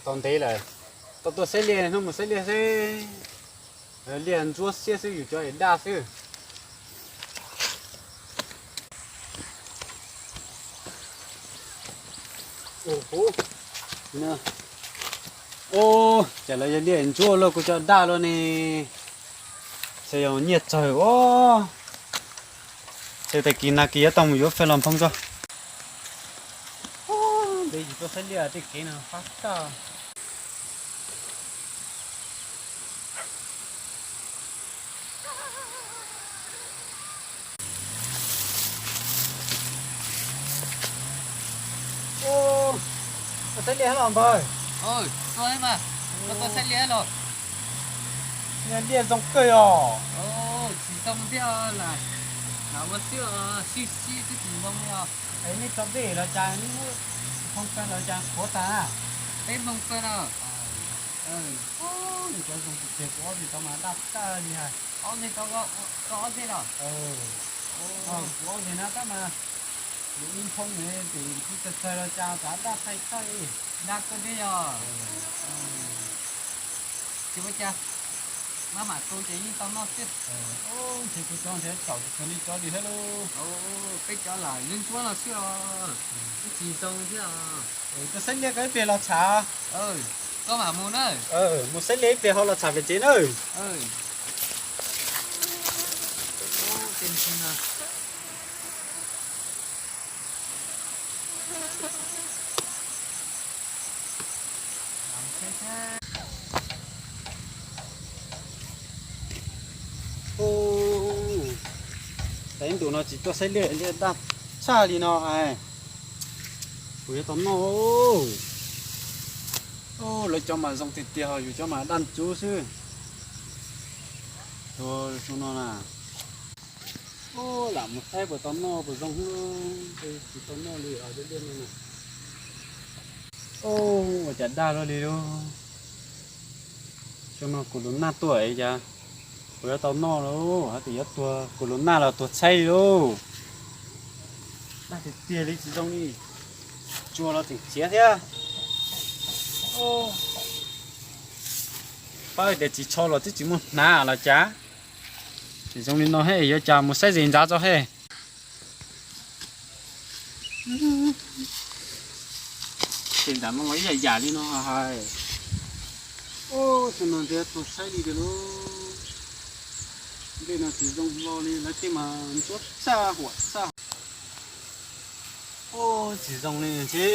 Tau ntev lawm, tau tuaj saib liaj, hnub mus saib liaj xwb. Liaj ntsuab xiab xwb, yus cov es daj xwb. Ua, cas lawv yog liaj ntsuab luaj kuv cov daj luaj ne. Xyov yog nyiaj tsawg os. Xyov tag kis nag kis yuav tau mus yuav faj los nphoo tso. Ntev tsis tuaj saib liaj tej kev no fab tag. Tuaj saib liaj los npawg? Tuaj mas, tuaj saib liaj los. Liaj zoo kawg os. Tsis zoo thiab, lam ua xwb, sib sib twb tsis zoo li os. Es nej tso dej los cas, nej muab nphoo faj los cas qhuav tag? Peb nphoo faj no. Nws cov zoo tiag tiag, kuv ob teg tau mas daj tag li hais. Ob teg tau, koj ob teg los? Kuv ob teg na tab mas kuv ib nphoo ne, ces kuv txawg txawg los cas txav daj thaij thaij li. Daj kawg thiab yog. Ces ua cas maj mam tu ces yeej tau noj xwb. Ces kuv cov nrhiav txaus tsis txog nej cov li thiab lauj. Peb cov lam ntsuab ntsuab no xwb os, twb tsis zoo thiab. Tuaj saib liaj koj ib pliag los tsham. Koj mam mus na. Mus saib liaj ib pliag ho los tsham pem tsev na. Tab ib ntus no tsis tuaj saib liaj, liaj daj tshaj li no hais. Kuv yuav tau noj. Lawv cov mas zoo tiag tiag, yus cov mas daj ntsuab xwb. Tus zoo no na. Lam mus saib puas tau noj puas zoo. Tsis tau noj li os, cov liaj no na. Ua cas daj luaj li lauj. Xyoo no kuv lus naj tuaj es cas kuv yuav tau noj lauj, hais tias yuav tuag kuv lus naj los tuag tshaib li lauj. Daj tiag tiag li tsis zoo li. Tsua los tseem khiav thiab. Pab tias tsis tsho los twb tsis muaj hnav los cas. Tsis zoo li no he, yuav cas mus saib zes ntxav tso he. Ces ntawm no los ib yam yam li no hais. Xyoo no ntiav tuag saib li tiag lauj. Nplej no tsis zoo hlo li, lawv tej mas ntsuab txaj huam txaj. Tsis zoo li ntshe.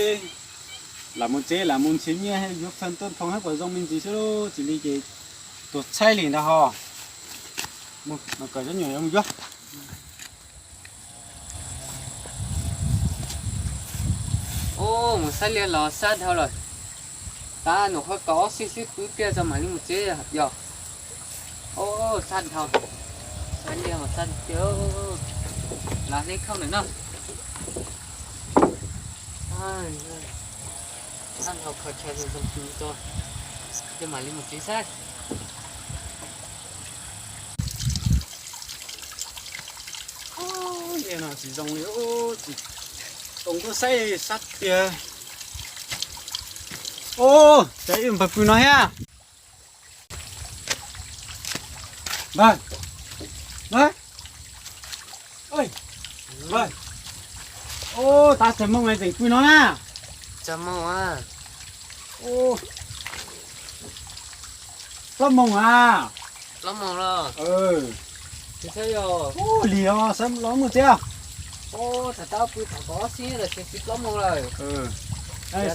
Lam mus tsev, lam mus nrhiav nyiaj yuav faj tuaj nphoo hab puas zoo me ntsis xwb lauj, tsis li ces tuag tshaib li ntag ho. Mus, mam kawm cov nyuam yuav mus yuav. Ub, mus saib liaj los sab dhau lawm. Tab nus qhuav kaum ob xib xwb pw pliag tso mam li mus tsev yog. Ub, sab dhau. Saib liaj mas sab tiag. Los hleb khaub ntawm no. Sab dhau kho chaw zoo zoo tso, ces mam li mus tsev saib. Liaj no tsis zoo li, tsis, koom tuaj saib sab tiag. Ub, cas ib npawg pw no thiab. Npawg, npawg, npawg. Ub, tab tsawg moos tseem pw no na? Tsawg moos a? Ub, plaub moos a? Plaub moos los? Ub, lig os, sawv los mus tsev. Ub, thaum tab pw thaum kaum ob xib los tsev tsis plaub moos lawm.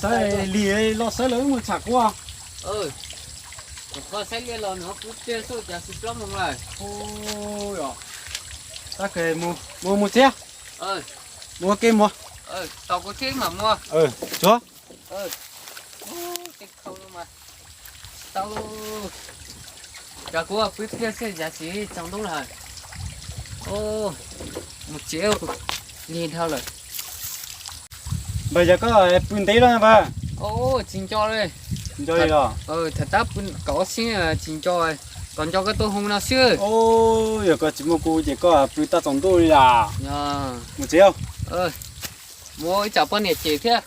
Sawv lig los sawv lawm wb mus tsham kuv. Kuv qhov saib liaj los nws pw pliag xwb cas tsis plaub moos lawm. Ub, tab mus mus tsev. Mus ua ke mus. Tos kuv thiab mam mus. Tsuav. Tau, cas kuv pw pliag xwb cas tsis tsaus ntuj lawm. Mus tsev, lig dhau lawm. Npawg, yog koj pw ntev lawm npawg? Tsis nco li. Nco li los? Thaum tab pw kaum ob xib tsis nco, kom nco koj tuaj hu no xwb. Yog koj tsis muaj kuv ces koj pw tau tsaus ntuj li as. Mus tsev. Mus ib tsam poj niam cem thiab.